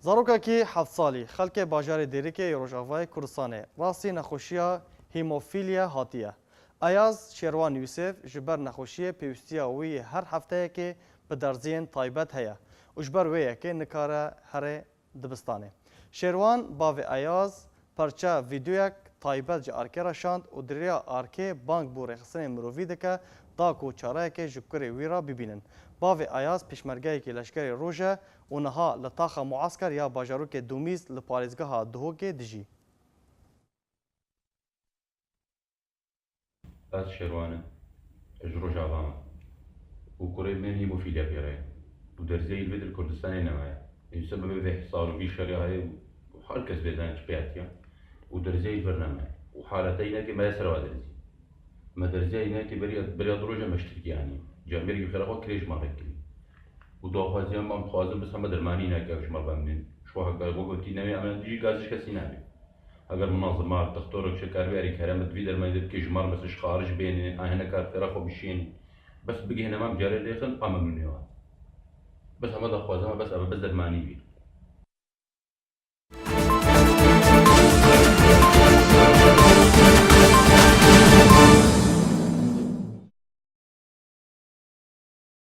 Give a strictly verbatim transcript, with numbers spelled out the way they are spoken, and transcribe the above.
Zarokekî heft salî xelkê bajarê Dêrikê yê Rojavayê Kurdistanê rastî nexweşiya hemofîlya hatiye. Ayaz Şêrwan Yûsef ji ber nexweşiyê pêwîstiya wî yê her hefteyekê bi derziyên taybet heye û ji ber wê yekê nikare here dibistanê. Şêrwan, bavê Ayaz, parça vîdeoyek taybet ji arkê re şand û di riya arkê bang bo rêxistinên mirovî dike da ku çareyekê ji kurê wî re bibînin. Bavê Ayaz pêşmergeyekî leşkerê roj e û niha li taxa muesker ya bajarokê Dumîz li parêzgeha Duhokê dijî. Ez Şêrwan im. Ez ji Rojava me. Û kurê min hemofîlya pê re ye. Û derziyê li vê di li Kurdistanê nemaye. Ên sebebê vê hesar û vî şerê heye û her kes vê zanê çi pê hatiye. Û derziyê li vir nemaye. Û haleta înekê me ya ser va derzî. Me derziya înekê beriya, beriya du roja me ji Tirkiye anî. Camêrkî xêra xwe kirê ji me re kirî. Û daxwaziya me, em dixwazin bes heme dermanî înekê ji me re bimînin. Ji xwe hekar we gotî newê em dijî gaz ji kesî nabê. Eger munazima, textorek şekarviyarî kerem bi vî dermanî de bike ji me re mesela ji xarij bênin, an hinek kar xêra xwe bişên. Bes bigihîne me em carê lêxin, a memnûnê wan. Bes heme daxwaza me bes eve bes dermanî bî.